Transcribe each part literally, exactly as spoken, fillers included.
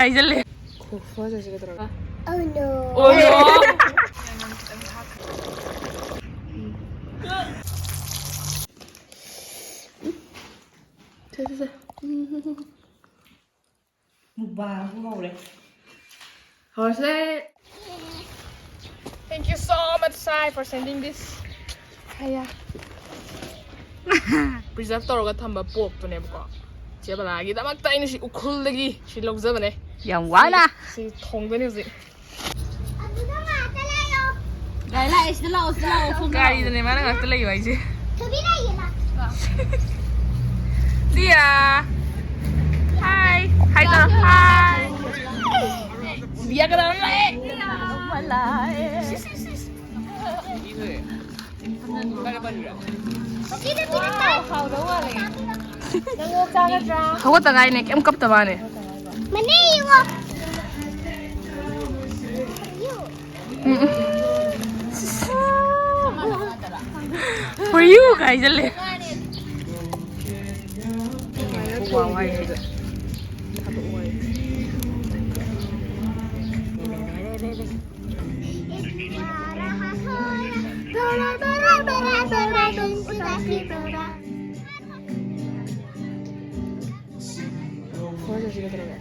ꯍꯥꯏꯖꯜꯂꯦ꯫ ꯈꯣꯛ ꯐꯖꯁꯤꯒ ꯇꯧꯔꯒ Oh no. ꯑꯣ ꯅꯣ꯫ ꯁꯦ ꯁꯦ ꯁꯦ꯫ Mukbang ꯍꯧꯔꯦ꯫ ꯍꯧꯔꯁꯦ꯫ Thank you so much, Sai, for sending this. ꯍꯌꯥ꯫ Preserve ꯇꯧꯔꯒ ꯊꯝꯕ pork ꯇꯨꯅꯦꯕꯀꯣ꯫ ꯆꯦ ꯕꯂꯥꯒꯤꯗꯃꯛꯇ ꯑꯩꯅ ꯁꯤ ꯎꯈ꯭ꯔꯨꯜꯗꯒꯤ ꯁꯤ ꯂꯧꯖꯕꯅꯦ꯫ ꯌꯥꯝ ꯋꯥꯅ꯫ ꯁꯤ ꯊꯣꯡꯗꯣꯏꯅꯦ ꯍꯧꯖꯤꯛ꯫ ꯑꯗꯨꯗ ꯉꯥꯛꯇ ꯂꯩꯌꯣ꯫ ꯒꯥꯔꯤ ꯂꯥꯛꯑꯦ, ꯁꯤꯗ ꯂꯥꯛꯑꯣ, ꯁꯤꯗ ꯂꯥꯛꯑꯣ, ꯁꯣꯝꯗ ꯂꯥꯛꯑꯣ꯫ ꯒꯥꯔꯤꯗꯅꯦ ꯃꯥꯅ ꯉꯥꯛꯇ ꯂꯩꯌꯣ ꯍꯥꯏꯁꯦ꯫ ꯊꯣꯏꯕꯤ ꯂꯩꯌꯦ ꯂꯥꯛ꯫ Dia. Hi. Hi ꯇꯧꯔꯣ꯫ Hi. Dia ꯀꯅꯥꯅꯣ ꯂꯥꯛꯑꯦ? ꯁꯤꯗ ꯄꯤꯔꯛꯄ꯫ ꯍꯧꯒꯠꯇ ꯉꯥꯏꯅꯦ, ꯀꯩꯝ ꯀꯞꯇ ꯃꯥꯅꯦ꯫ ꯃꯅꯦ ꯌꯦꯡꯉꯣ꯫ For you ꯀꯥꯏ ꯍꯥꯏꯖꯜꯂꯦ꯫ ꯐꯣꯔ ꯆꯠꯁꯤꯒ ꯇꯧꯔꯒ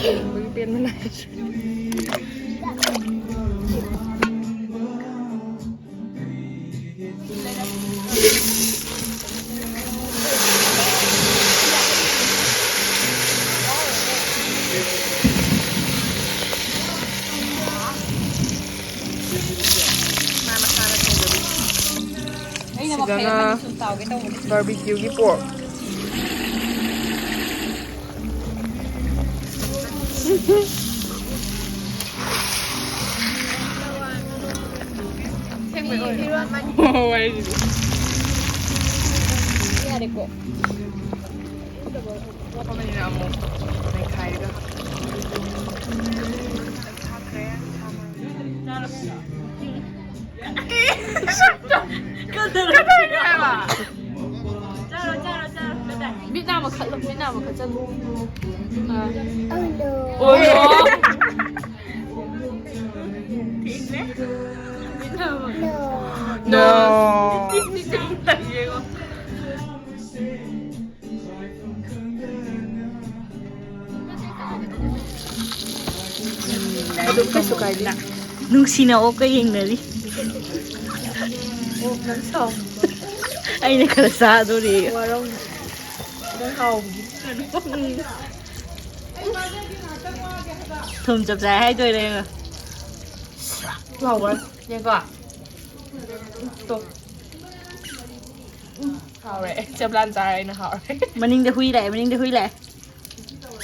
ꯑꯩꯈꯣꯏꯒꯤ ꯄꯦꯟꯕ ꯅꯥꯏꯗ꯭ꯔꯦ꯫ ꯑꯩꯅ ꯃꯈꯩ ꯁꯤꯗꯅ ꯑꯃꯅꯤ ꯁꯨꯝ ꯇꯥꯎꯒꯦ ꯇꯧꯕꯅꯦ꯫ Barbecue ꯒꯤ pork꯫ ꯍꯣꯏ, ꯍꯣꯏ, ꯍꯣꯏ꯫ ꯌꯥꯔꯦꯀꯣ꯫ ꯄꯣꯛꯑꯕꯅꯤꯅ ꯑꯃꯨꯛ ꯅꯩꯈꯥꯏꯔꯒ ꯍꯥꯞꯈ꯭ꯔꯦ꯫ ꯀꯗꯔ ꯍꯥꯏꯕ꯫ ꯆꯥꯔꯣ, ꯆꯥꯔꯣ, ꯆꯥꯔꯣ꯫ ꯀꯗꯥꯏ? ꯃꯤꯠ ꯅꯥ ꯑꯃ ꯈꯠꯂꯣ, ꯃꯤꯠ ꯅꯥ ꯑꯃ ꯈꯠꯆꯜꯂꯣ꯫ ꯑꯥ꯫ Oh no. ꯑꯣꯏꯔꯣ꯫ No. No. ꯑꯗꯨꯝ ꯀꯩꯁꯨ ꯀꯥꯏꯗꯦ꯫ ꯅꯨꯡꯁꯤꯅ ꯑꯣꯛꯀ ꯌꯦꯡꯅꯔꯤ꯫ ꯑꯣ, ꯅꯪ ꯁꯥꯎ꯫ ꯑꯩꯅ ꯈꯔ ꯆꯥꯗꯣꯔꯤ꯫ ꯋꯥꯔꯧꯅꯨ꯫ ꯅꯪ ꯍꯥꯎꯕꯒꯤ꯫ ꯊꯨꯝ ꯆꯞ ꯆꯥꯏ ꯍꯥꯏꯗꯣꯏꯔꯦ꯫ ꯐ꯭ꯂꯥꯋꯔ ꯅꯦꯀꯣ꯫ ꯇꯣ꯫ ꯎꯝ, ꯍꯥꯎꯔꯦ꯫ ꯆꯦꯕ꯭ꯂꯥꯟ ꯆꯥꯔꯦ, ꯑꯩꯅ ꯍꯥꯎꯔꯦ꯫ ꯃꯅꯤꯡꯗ ꯍꯨꯏ ꯂꯥꯛꯑꯦ, ꯃꯅꯤꯡꯗ ꯍꯨꯏ ꯂꯥꯛꯑꯦ꯫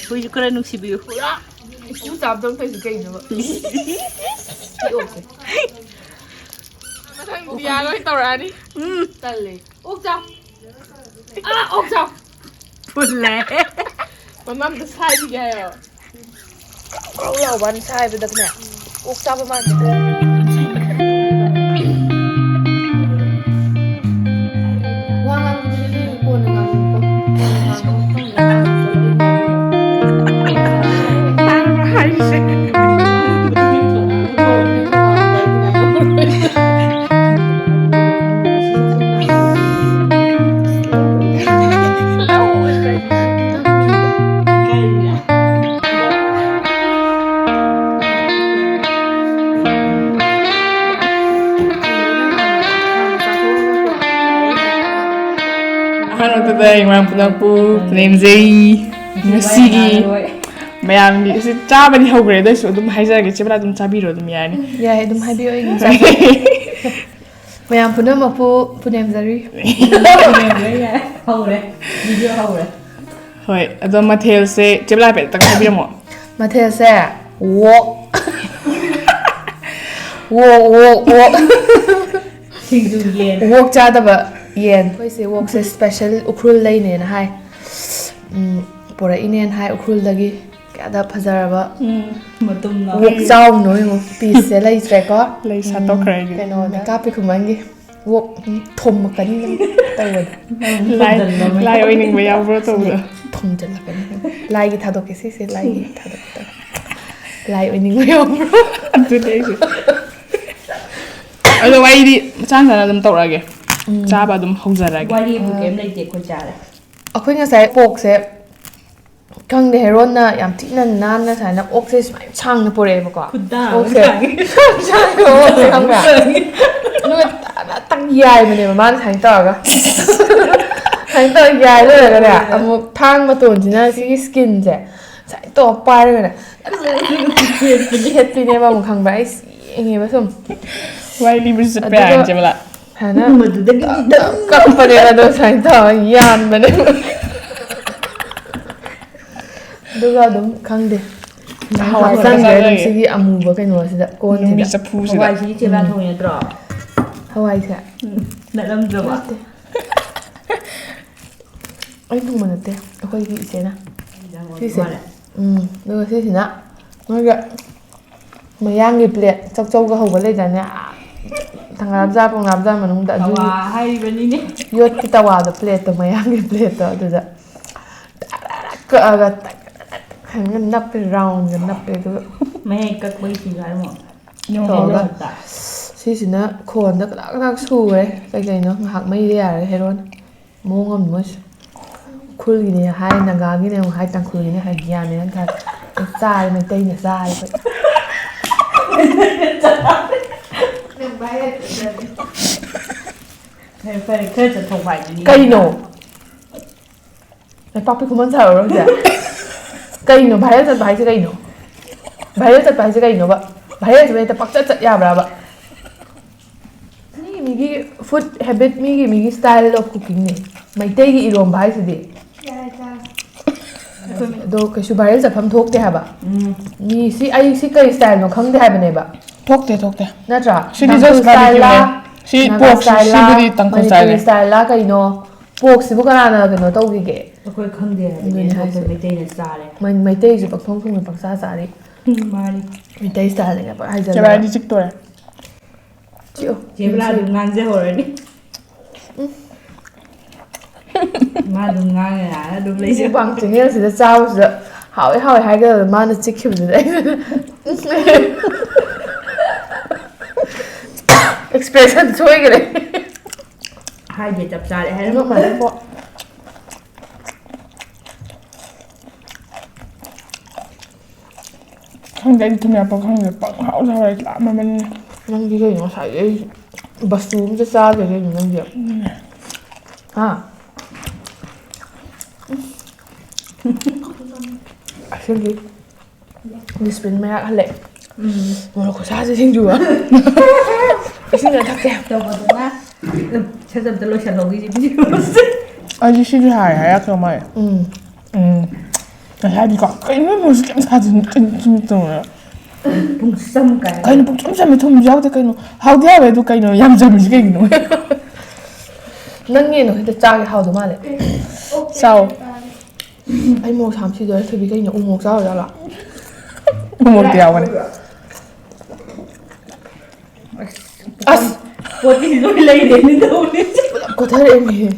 ꯍꯨꯏꯁꯨ ꯈꯔ ꯅꯨꯡꯁꯤꯕꯤꯌꯨ꯫ ꯄꯨꯔꯥ ꯏꯄꯨ ꯆꯥꯕꯗꯧ ꯇꯧꯔꯤꯁꯦ ꯀꯩꯒꯤꯅꯣꯕ? ꯁꯤ ꯑꯣꯛꯁꯦ꯫ ꯃꯊꯪ ꯄꯤꯌꯥ ꯂꯣꯏ ꯇꯧꯔꯛꯑꯅꯤ꯫ ꯎꯝ꯫ ꯇꯜꯂꯦ꯫ ꯑꯣꯛ ꯆꯥꯎ꯫ ꯑꯥ, ꯑꯣꯛ ꯆꯥꯎ꯫ ꯐꯨꯜꯂꯦ꯫ ꯃꯃꯥ ꯑꯝꯇ ꯁꯥꯏꯕꯤꯒꯦ ꯍꯥꯏꯌꯣ꯫ ꯀ꯭ꯔꯧ ꯂꯥꯎꯕ ꯋꯥꯅꯤ ꯁꯥꯏꯕꯗꯒꯅꯦ꯫ ꯑꯣꯛ ꯆꯥꯕ ꯃꯥꯟꯗꯦ꯫ ꯋꯥ ꯉꯥꯡꯕꯗꯨꯗꯤ ꯅꯪꯅ ꯀꯣꯟꯅ ꯉꯥꯡꯉꯨꯀꯣ꯫ ꯑꯍꯥꯟꯕꯗ ꯏꯃꯥ ꯄꯨꯝꯅꯃꯛꯄꯨ ꯄꯨꯅꯦꯝꯖꯩ꯫ ꯉꯁꯤꯒꯤ ꯃꯌꯥꯝꯒꯤ ꯑꯁꯤ ꯆꯥꯕꯗꯤ ꯍꯧꯈ꯭ꯔꯦ, ꯑꯗꯨ ꯑꯣꯏꯁꯨ ꯑꯗꯨꯝ ꯍꯥꯏꯖꯔꯒꯦ, ꯆꯦꯕꯂꯥ ꯑꯗꯨꯝ ꯆꯥꯕꯤꯔꯣ ꯑꯗꯨꯝ ꯌꯥꯔꯅꯤ꯫ ꯌꯥꯏ, ꯑꯗꯨꯝ ꯍꯥꯏꯕꯤꯌꯨ, ꯑꯩꯒꯤ ꯃꯌꯥꯝ ꯄꯨꯝꯅꯃꯛꯄꯨ ꯄꯨꯅꯦꯝꯖꯔꯤ꯫ ꯍꯧꯔꯦ, ꯚꯤꯗꯤꯑꯣ ꯍꯧꯔꯦ꯫ ꯍꯣꯏ, ꯑꯗꯣ ꯃꯊꯦꯜꯁꯦ ꯆꯦꯕꯂꯥ ꯍꯥꯏꯐꯦꯠꯇꯪ ꯍꯥꯏꯕꯤꯔꯝꯃꯣ꯫ ꯃꯊꯦꯜꯁꯦ ꯑꯣꯛ꯫ ꯑꯣꯛ, ꯑꯣꯛ, ꯑꯣꯛ꯫ ꯁꯤꯡꯖꯨ ꯌꯦꯟ꯫ ꯑꯣꯛ ꯆꯥꯗꯕ ꯌꯦꯟ꯫ ꯑꯩꯈꯣꯏꯁꯦ ꯑꯣꯛꯁꯦ ꯁ꯭ꯄꯦꯁꯦꯜ ꯎꯈ꯭ꯔꯨꯜꯗꯩꯅꯦꯅ ꯍꯥꯏ꯫ ꯎꯝ, ꯄꯨꯔꯛꯏꯅꯦꯅ ꯍꯥꯏ ꯎꯈ꯭ꯔꯨꯜꯗꯒꯤ꯫ ꯀꯌꯥꯗ ꯐꯖꯔꯕ ꯎꯝ, ꯃꯇꯨꯝꯗꯣ꯫ ꯑꯣꯛ ꯆꯥꯎꯅꯣ ꯌꯦꯡꯉꯣ, ꯄꯤꯁꯁꯦ ꯂꯩꯇ꯭ꯔꯦꯀꯣ꯫ ꯂꯩ ꯁꯥꯠꯇꯣꯛꯈ꯭ꯔꯦ ꯑꯩꯒꯤ꯫ ꯀꯩꯅꯣꯅꯦ, ꯀꯥꯞꯄꯤ ꯈꯨꯃꯟꯒꯤ꯫ ꯑꯣꯛ ꯊꯣꯝꯃꯛꯀꯅꯤ ꯅꯪ ꯇꯧꯕꯗꯣ꯫ ꯂꯥꯏ ꯂꯥꯏ ꯑꯣꯏꯅꯤꯡꯕ ꯌꯥꯎꯕ꯭ꯔꯣ ꯇꯧꯕꯗꯣ? ꯊꯣꯝꯖꯤꯜꯂꯛꯀꯅꯤ ꯅꯪ꯫ ꯂꯥꯏꯒꯤ ꯊꯥꯗꯣꯛꯀꯦ ꯁꯤꯁꯦ, ꯂꯥꯏꯒꯤ ꯊꯥꯗꯣꯛꯀꯦ ꯇꯧ꯫ ꯂꯥꯏ ꯑꯣꯏꯅꯤꯡꯕ ꯌꯥꯎꯕ꯭ꯔꯣ? ꯑꯗꯨꯗꯤ ꯑꯩꯁꯨ ꯑꯗꯣ ꯋꯥꯔꯤꯗꯤ ꯃꯆꯥ ꯃꯆꯥꯅ ꯑꯗꯨꯝ ꯇꯧꯔꯛꯑꯒꯦ꯫ ꯎꯝ꯫ ꯆꯥꯕ ꯑꯗꯨꯝ ꯍꯧꯖꯔꯒꯦ꯫ ꯋꯥꯔꯤꯕꯨ ꯀꯩꯝ ꯂꯩꯇꯦ, ꯑꯩꯈꯣꯏ ꯆꯥꯔꯦ꯫ ꯑꯩꯈꯣꯏ ꯉꯁꯥꯏ ꯄꯣꯛꯁꯦ ꯈꯪꯗꯦ, ꯍꯦꯔꯣꯟꯅ ꯌꯥꯝ ꯊꯤꯅ ꯅꯥꯟꯅ ꯁꯨꯃꯥꯏꯅ ꯑꯣꯛꯁꯦ ꯁꯨꯃꯥꯏꯅ ꯁꯥꯡꯅ ꯄꯨꯔꯛꯑꯦꯕꯀꯣ꯫ ꯈꯨꯗꯥ ꯑꯣꯛꯁꯦ ꯑꯃ ꯁꯥꯡꯉꯦ꯫ ꯁꯥꯡꯉꯦ ꯑꯣꯛꯁꯦ ꯈꯪꯕ꯭ꯔꯥ? ꯑꯗꯨꯒ ꯇꯥꯅ ꯇꯛ ꯌꯥꯏꯕꯅꯦꯕ ꯃꯥꯅ ꯁꯨꯃꯥꯏꯅ ꯇꯧꯔꯒ꯫ ꯁꯨꯃꯥꯏꯅ ꯇꯧꯔꯒ ꯌꯥꯏ ꯂꯣꯏꯔꯒꯅꯦ ꯑꯃꯨꯛ ꯊꯥꯡ ꯃꯇꯣꯟꯁꯤꯅ ꯁꯤꯒꯤ ꯁ꯭ꯀꯤꯟꯁꯦ ꯁꯨꯃꯥꯏꯅ ꯇꯧꯔ ꯄꯥꯏꯔꯒꯅꯦ ꯈꯦꯠꯄꯤꯅꯦꯕ ꯑꯃꯨꯛ ꯈꯪꯕ꯭ꯔꯥ? ꯑꯩ ꯌꯦꯡꯉꯦꯕ ꯁꯨꯝ꯫ ꯋꯥꯔꯤ ꯂꯤꯕꯁꯨ ꯆꯠꯄ ꯑꯗꯨꯒ ꯌꯥꯔꯦ ꯆꯦꯕꯂꯥ꯫ ꯍꯥꯏꯅ ꯃꯗꯨꯗꯒꯤꯗꯤ ꯀꯞꯄꯅꯦꯕ ꯑꯗꯣ ꯁꯨꯃꯥꯏꯅ ꯇꯧꯔꯒ ꯌꯥꯟꯕꯅꯦꯕ꯫ ꯑꯗꯨꯒ ꯑꯗꯨꯝ ꯈꯪꯗꯦ꯫ ꯍꯋꯥꯏ ꯍꯥꯞꯆꯟꯈ꯭ꯔꯦ ꯑꯗꯨꯝ ꯆꯥꯖꯔꯒꯦ꯫ ꯁꯤꯒꯤ ꯑꯃꯨꯕ ꯀꯩꯅꯣꯁꯤꯗ ꯀꯣꯟꯁꯤꯗ꯫ ꯅꯨꯃꯤꯠ ꯆꯐꯨꯁꯤꯗ꯫ ꯍꯋꯥꯏꯁꯤꯗꯤ ꯆꯦꯕꯥ ꯊꯣꯡꯉꯤ ꯅꯠꯇ꯭ꯔꯣ? ꯍꯋꯥꯏꯁꯦ꯫ ꯅꯠꯂꯝꯗ꯭ꯔꯕ? ꯅꯠꯇꯦ꯫ ꯑꯩ ꯊꯣꯡꯕ ꯅꯠꯇꯦ, ꯑꯩꯈꯣꯏꯒꯤ ꯏꯆꯦꯅ꯫ ꯏꯟꯖꯥꯡ ꯑꯣꯏꯕ ꯁꯤꯁꯦ꯫ ꯃꯥꯜꯂꯦ꯫ ꯎꯝ, ꯑꯗꯨꯒ ꯁꯤꯁꯤꯅ ꯃꯣꯏꯒ ꯃꯌꯥꯡꯒꯤ ꯄ꯭ꯂꯦꯠ ꯆꯧꯆꯧꯒ ꯍꯧꯕ ꯂꯩꯗꯥꯏꯅꯦ? ꯑꯥ, ꯊꯪꯒꯥ ꯕꯖꯥꯔ, ꯄꯥꯎꯅꯥ ꯕꯖꯥꯔ ꯃꯅꯨꯡꯗ ꯑꯗꯨꯒꯤ ꯇꯋꯥ ꯍꯥꯏꯔꯤꯕꯅꯤꯅꯦ꯫ ꯌꯣꯠꯀꯤ ꯇꯋꯥꯗꯣ, ꯄ꯭ꯂꯦꯠꯇꯣ, ꯃꯌꯥꯡꯒꯤ ꯄ꯭ꯂꯦꯠꯇꯣ ꯑꯗꯨꯗ ꯀꯛꯑꯒ ꯅꯞꯄꯦ, ꯔꯥꯎꯟꯒ ꯅꯞꯄꯦ ꯑꯗꯨꯒ ꯃꯍꯦꯛ ꯀꯛꯄꯒꯤ ꯁꯤꯡꯒꯥꯔꯃꯣ꯫ ꯇꯧꯔꯒ ꯁꯤꯁꯤꯅ ꯈꯣꯟꯗ ꯀꯗꯥꯛ ꯀꯗꯥꯛ ꯁꯨꯈ꯭ꯔꯦ꯫ ꯀꯩ ꯀꯩꯅꯣ ꯉꯥꯏꯍꯥꯛ ꯃꯩꯗ ꯌꯥꯔꯒ ꯍꯦꯔꯣꯟ ꯃꯑꯣꯡ ꯑꯃ ꯃꯣꯏꯁꯨ꯫ ꯎꯈ꯭ꯔꯨꯜꯒꯤꯅꯦ ꯍꯥꯏ, ꯅꯥꯒꯥꯒꯤꯅꯦ ꯑꯃꯨꯛ ꯍꯥꯏ, ꯇꯥꯡꯈꯨꯜꯒꯤꯅꯦ ꯍꯥꯏ, ꯒ꯭ꯌꯥꯟ ꯃꯦꯟ ꯑꯃ ꯇꯥꯗꯦ꯫ ꯆꯥꯔꯦ, ꯃꯩꯇꯩꯅ ꯆꯥꯔꯦ ꯑꯩꯈꯣꯏ꯫ ꯐꯔꯦ ꯐꯔꯦ, ꯈꯔ ꯆꯠꯊꯣꯛꯄ ꯍꯥꯏꯗꯨꯅꯤ꯫ ꯀꯩꯅꯣ? ꯅꯄꯥꯛꯄꯤ ꯈꯨꯃꯟ ꯁꯥꯔꯨꯔꯣ ꯍꯧꯖꯤꯛ? ꯀꯩꯅꯣ viral ꯆꯠꯄ ꯍꯥꯏꯁꯦ ꯀꯩꯅꯣ? Viral ꯆꯠꯄ ꯍꯥꯏꯁꯦ ꯀꯩꯅꯣꯕ? Viral ꯆꯠꯄ ꯍꯦꯛꯇ ꯄꯪꯆꯠ ꯆꯠ ꯌꯥꯕ꯭ꯔꯕ? ꯃꯤ ꯃꯤꯒꯤ food habit, ꯃꯤꯒꯤ ꯃꯤꯒꯤ style of cooking ꯅꯦ꯫ ꯃꯩꯇꯩꯒꯤ ꯏꯔꯣꯝꯕ ꯍꯥꯏꯁꯤꯗꯤ꯫ ꯑꯗꯣ ꯀꯩꯁꯨ viral ꯆꯠꯐꯝ ꯊꯣꯛꯇꯦ ꯍꯥꯏꯕ꯫ ꯎꯝ꯫ ꯃꯤ ꯁꯤ, ꯑꯩ ꯁꯤ ꯀꯩ style ꯅꯣ ꯈꯪꯗꯦ ꯍꯥꯏꯕꯅꯦꯕ꯫ ꯊꯣꯛꯇꯦ, ꯊꯣꯛꯇꯦ꯫ ꯅꯠꯇ꯭ꯔꯥ? ꯁꯤꯗꯤ ꯇꯥꯡꯈꯨꯜ just barbecue style ꯂ, ꯅꯦ꯫ ꯁꯤ ꯅꯥꯒꯥ pork ꯁꯤ, style ꯂ, ꯁꯤꯕꯨꯗꯤ ꯇꯥꯡꯈꯨꯜ style ꯃꯅꯤꯄꯨꯔꯤ ꯅꯦ꯫ Style ꯂ ꯀꯩꯅꯣ? Pork ꯁꯤꯕꯨ ꯀꯅꯥꯅ ꯀꯩꯅꯣ ꯇꯧꯈꯤꯒꯦ? ꯑꯩꯈꯣꯏ ꯈꯪꯗꯦ ꯍꯥꯏꯕꯅꯤ, ꯑꯗꯨꯅꯦ ꯑꯗꯣ ꯍꯥꯏꯁꯦ꯫ ꯑꯩꯈꯣꯏ ꯃꯩꯇꯩꯅ ꯆꯥꯔꯦ꯫ ꯃꯩ-, ꯃꯩꯇꯩꯁꯨ ꯄꯪꯊꯣꯡ ꯊꯣꯡꯉꯦ, ꯄꯪꯆꯥ ꯆꯥꯔꯤ꯫ ꯃꯥꯅꯤ꯫ ꯃꯩꯇꯩ style ꯅꯦ ꯄꯪꯍꯥꯏ ꯍꯥꯏꯖꯜꯂꯦ꯫ ꯆꯦꯕꯥꯏꯗꯤ ꯆꯤꯛꯇꯣꯔꯦ꯫ ꯆꯦ ꯕꯂꯥ ꯑꯗꯨꯝ ꯉꯥꯡꯖꯍꯧꯔꯅꯤ꯫ ꯃꯥ ꯑꯗꯨꯝ ꯉꯥꯡꯉꯦ ꯌꯥꯔꯦ, ꯑꯗꯨꯝ ꯂꯩꯖꯧ꯫ ꯃꯨꯛꯕꯥꯡ ꯆꯦꯅꯦꯜꯁꯤꯗ ꯆꯥꯕꯁꯤꯗ ꯍꯥꯎꯋꯦ ꯍꯥꯎꯋꯦ ꯍꯥꯏꯒꯗꯕꯗ ꯃꯥꯅ ꯆꯤꯛꯈꯤꯕꯗꯨꯗ ꯑꯩ ꯑꯦꯛꯁꯄ꯭ꯔꯦꯁꯟ ꯁꯣꯏꯈ꯭ꯔꯦ꯫ ꯍꯥꯏꯗꯦ, ꯆꯞ ꯆꯥꯔꯦ ꯍꯥꯏꯔꯝꯃꯣ꯫ ꯈꯪꯗꯦ, ꯑꯩꯗꯤ ꯊꯨꯝ ꯌꯥꯛꯄ ꯈꯪꯗꯦ, ꯄꯪꯍꯥꯎꯗ ꯍꯥꯎꯋꯦ, ꯂꯥꯝꯃꯕꯅꯤꯅ꯫ ꯅꯪꯗꯤ ꯀꯩꯅꯣ ꯉꯁꯥꯏꯗꯩ ꯕꯁꯇꯨ ꯑꯝꯇ ꯆꯥꯗ꯭ꯔꯦ ꯀꯩꯅꯣ ꯅꯪꯗꯤ? ꯎꯝ꯫ ꯍꯥ? ꯑꯁꯦꯡꯒꯤ ꯗꯤꯁꯄ꯭ꯂꯤꯟ ꯃꯌꯥ ꯍꯜꯂꯛꯑꯦ꯫ ꯎꯝ꯫ ꯃꯣꯔꯣꯛ ꯈꯨꯁꯥꯁꯦ ꯁꯤꯡꯖꯨꯒ꯫ ꯏꯁꯤꯡꯒ ꯊꯛꯇꯦ꯫ ꯇꯧꯕꯗꯨꯅ, ꯎꯝ, ꯁꯠ ꯁꯠ ꯑꯝꯇ ꯂꯣꯏꯁꯜꯍꯧꯈꯤꯁꯤ ꯚꯤꯗꯤꯑꯣꯁꯦ꯫ ꯑꯩꯗꯤ ꯁꯤꯗꯤ ꯍꯥꯏ ꯍꯥꯏꯔꯛꯇꯧ ꯃꯥꯜꯂꯦ꯫ ꯎꯝ꯫ ꯎꯝ꯫ ꯉꯁꯥꯏꯗꯤꯀꯣ, "ꯀꯩꯅꯣ ꯃꯣꯏꯁꯤ ꯀꯩꯝ ꯁꯥꯗꯦ, ꯀꯩꯅꯣ ꯁꯨꯝ ꯇꯧꯔꯦ꯫ ꯄꯨꯡ ꯆꯝ ꯀꯥꯏꯅ꯫ ꯀꯩꯅꯣ ꯄꯨꯡ ꯆꯝ ꯆꯝꯃꯦ, ꯊꯨꯝꯁꯨ ꯌꯥꯎꯗꯦ ꯀꯩꯅꯣ? ꯍꯥꯎꯗꯤ ꯍꯥꯎꯋꯦ ꯑꯗꯨ ꯀꯩꯅꯣ ꯌꯥꯝ ꯆꯝꯃꯤꯁꯤ ꯀꯩꯒꯤꯅꯣ?" ꯅꯪ ꯌꯦꯟꯗꯣ ꯈꯤꯇ ꯆꯥꯒꯦ, ꯍꯥꯎꯗꯧ ꯃꯥꯜꯂꯦ꯫ ꯆꯥꯎ꯫ ꯑꯩ ꯃꯣꯔꯣꯛ ꯁꯥꯕ ꯁꯤꯗꯣꯔꯦ, ꯊꯣꯏꯕꯤ ꯀꯩꯅꯣ ꯎ ꯃꯣꯔꯣꯛ ꯆꯥꯔꯨ ꯖꯥꯠꯂꯣ? ꯎ ꯃꯣꯔꯣꯛꯇꯤ ꯌꯥꯎꯕꯅꯦ꯫ ꯑꯁ! ꯄꯣꯠꯇꯤ ꯂꯣꯏ ꯂꯩꯔꯦꯅꯦ ꯇꯧꯔꯤꯁꯦ꯫ ꯄꯨꯂꯞ ꯀꯣꯊꯔꯛꯑꯦꯅꯦꯍꯦ꯫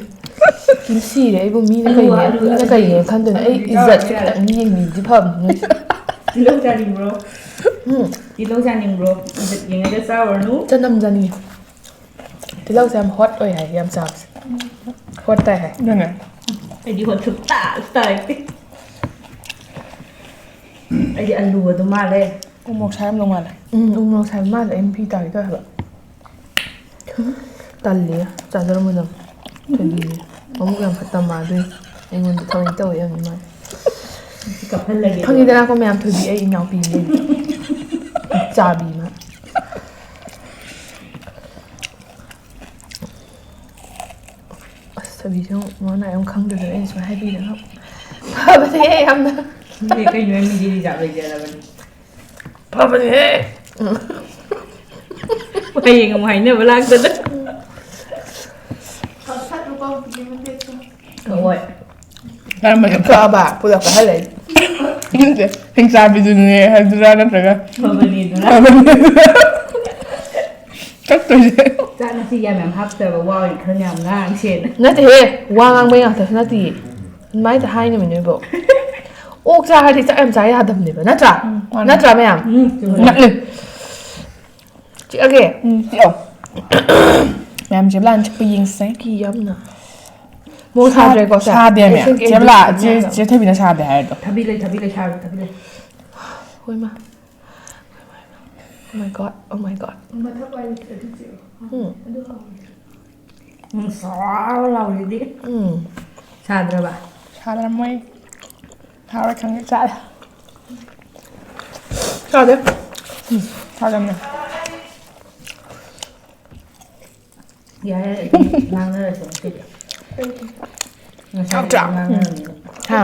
ꯀꯤꯟ ꯁꯤꯔꯦ ꯑꯩꯕꯨ ꯃꯤꯅ ꯑꯂꯨ, ꯀꯩꯅꯦ, ꯑꯂꯨ, ꯃꯤꯅ ꯑꯂꯨ, ꯀꯩꯅꯦ ꯈꯟꯗꯣꯏꯅꯣ? ꯑꯩ ꯑꯂꯨ ꯏꯖꯠ ꯆꯥꯕ ꯌꯥꯔꯦ꯫ ꯈꯤꯇꯪ ꯌꯦꯡꯕꯤꯕꯗꯤ ꯐꯕꯅꯤ ꯅꯣꯏꯁꯦ꯫ ꯇꯤꯜꯍꯧ ꯆꯥꯅꯤꯡꯕ꯭ꯔꯣ? ꯎꯝ꯫ ꯇꯤꯜꯍꯧ ꯆꯥꯅꯤꯡꯕ꯭ꯔꯣ? ꯏꯖꯠ ꯌꯦꯡꯉꯒ ꯆꯥꯎꯔꯅꯨ꯫ ꯆꯅꯝ ꯆꯥꯅꯤꯡꯉꯤ꯫ ꯇꯤꯜꯍꯧꯁꯦ ꯌꯥꯝ ꯍꯣꯠ ꯑꯣꯏ ꯍꯥꯏ, ꯌꯥꯝ ꯆꯥꯕꯁꯦ꯫ ꯍꯣꯠ ꯇꯥꯏ ꯍꯥꯏ꯫ ꯑꯗꯨꯅꯦ꯫ ꯑꯩꯗꯤ ꯍꯣꯠ ꯁꯨꯛꯇꯥ ꯇꯥꯔꯛꯇꯦ꯫ ꯑꯩꯗꯤ ꯑꯂꯨ ꯑꯗꯨꯝ ꯃꯥꯜꯂꯦ꯫ ꯎ ꯃꯣꯔꯣꯛ ꯁꯥꯔꯝꯗꯧ ꯃꯥꯜꯂꯦ꯫ ꯎꯝ, ꯎ ꯃꯣꯔꯣꯛ ꯁꯥꯕ ꯃꯥꯜꯂꯦ꯫ ꯑꯩ ꯃꯤꯠ ꯄꯤ ꯇꯥꯒꯦ ꯇꯧꯋꯦ ꯍꯥꯏꯕ꯫ ꯇꯜꯂꯦ꯫ ꯆꯥꯖꯔꯝꯃꯣꯏꯗꯕꯅꯤ꯫ ꯊꯣꯏꯕꯤꯁꯦ꯫ ꯃꯕꯨꯛ ꯌꯥꯝ ꯐꯠꯇꯕ ꯃꯥꯜꯂꯦ꯫ ꯑꯩꯉꯣꯟꯗ ꯊꯑꯣꯏ ꯇꯧꯋꯦ ꯌꯥꯝ ꯅꯨꯡꯉꯥꯏ꯫ ꯀꯞꯍꯜꯂꯒꯦ꯫ ꯈꯪꯉꯤꯗꯅꯀꯣ ꯃꯌꯥꯝ, ꯊꯣꯏꯕꯤ ꯑꯩ ꯏꯅꯥꯎꯄꯤꯅꯦ꯫ ꯆꯥꯕꯤ ꯑꯃ꯫ ꯑꯁ, ꯊꯣꯏꯕꯤꯁꯦ ꯑꯃꯨꯛ ꯃꯉꯣꯟꯗ ꯑꯃꯨꯛ ꯈꯪꯗꯗꯅ ꯑꯩꯅ ꯁꯨꯃꯥꯏꯅ ꯍꯥꯏꯕꯤꯔꯒ꯫ ꯐꯕꯅꯦꯍꯦ ꯌꯥꯝꯅ꯫ ꯃꯤꯁꯦ ꯀꯩꯅꯣ ꯃꯤꯗꯤ ꯔꯤꯖꯥꯕ ꯂꯩꯖꯔꯕꯅꯤ꯫ ꯐꯕꯅꯦꯍꯦ꯫ ꯍꯌꯦꯡ ꯑꯃꯨꯛ ꯍꯥꯏꯅꯕ ꯂꯥꯛꯇꯅ꯫ ꯍꯣꯏ꯫ ꯀꯔꯝꯕꯅꯣ? ꯀꯛꯑꯕ? ꯄꯨꯂꯞ ꯀꯛꯍꯜꯂꯦ꯫ ꯅꯠꯇꯦ, ꯍꯤꯡꯆꯥꯕꯤꯗꯨꯅꯦ ꯍꯥꯏꯗꯨꯔꯥ ꯅꯠꯇ꯭ꯔꯒ? ꯐꯕꯅꯦꯗꯨꯔꯥ? ꯐꯕꯅꯦꯗꯨꯔꯥ? ꯀꯛꯇꯣꯏꯁꯦ꯫ ꯆꯥꯛ ꯉꯁꯤ ꯌꯥꯝ ꯌꯥꯝ ꯍꯥꯞꯇꯕ ꯋꯥ ꯑꯣꯏꯅ ꯈꯔ ꯌꯥꯝ ꯉꯥꯡꯁꯦꯅ꯫ ꯅꯠꯇꯦꯍꯦ, ꯋꯥ ꯉꯥꯡꯕꯩ ꯉꯥꯛꯇꯁꯨ ꯅꯠꯇꯦꯌꯦ꯫ ꯑꯗꯨꯃꯥꯏꯅ ꯍꯥꯏꯅꯕ ꯅꯣꯏꯕꯣ꯫ ꯑꯣꯛ ꯆꯥꯔꯗꯤ ꯆꯥꯛ ꯌꯥꯝ ꯆꯥ ꯌꯥꯗꯕꯅꯦꯕ, ꯅꯠꯇ꯭ꯔꯥ? ꯃꯥꯅꯦ꯫ ꯅꯠꯇ꯭ꯔꯥ ꯃꯌꯥꯝ? ꯎꯝ, ꯆꯨꯝꯃꯦ꯫ ꯅꯠꯂꯦ꯫ ꯆꯤꯛꯑꯒꯦ꯫ ꯎꯝ, ꯆꯤꯛꯑꯣ꯫ ꯃꯌꯥꯝ ꯆꯦꯕꯂꯥꯅ ꯆꯤꯛꯄ ꯌꯦꯡꯁꯦ꯫ ꯀꯤ ꯌꯥꯝꯅ꯫ ꯃꯣꯡ ꯁꯥꯗ꯭ꯔꯦꯀꯣ ꯁꯦ? ꯁꯥꯗꯦꯃꯦ꯫ ꯑꯩ ꯁꯦꯡꯒꯦ, ꯆꯦꯕꯂꯥ, ꯑꯩ ꯆꯦ, ꯁꯦꯡꯒꯦ꯫ ꯆꯦ ꯊꯣꯏꯕꯤꯅ ꯁꯥꯗꯦ ꯍꯥꯏꯔꯗꯣ꯫ ꯊꯕꯤ ꯂꯩ, ꯊꯕꯤ ꯂꯩ, ꯁꯥꯔꯣ, ꯊꯕꯤ ꯂꯩ꯫ ꯍꯣꯏꯃ꯫ Oh my god, oh my god. ꯃꯊꯛ ꯋꯥꯏꯗ ꯆꯠꯂꯁꯤ ꯆꯦ꯫ ꯎꯝ. ꯎꯝ, ꯁꯥꯔ ꯂꯥꯎꯔꯤꯗꯤ꯫ ꯎꯝ. ꯁꯥꯗ꯭ꯔꯕ? ꯁꯥꯗ꯭ꯔꯃꯣꯏ꯫ ꯁꯥꯔꯣꯏ ꯈꯪꯉꯦ ꯆꯥꯔꯦ꯫ ꯁꯥꯗꯦ. ꯁꯥꯗꯝꯅꯦ꯫ ꯌꯥꯔꯦ, ꯑꯗꯨꯝ ꯉꯥꯡꯅꯔꯁꯦ ꯉꯁꯤꯗꯤ꯫ ꯉꯁꯥꯏ ꯍꯥꯎꯇ꯭ꯔꯥ? ꯉꯥꯡꯅꯔꯝꯃꯤꯗꯣ꯫ ꯍꯥ?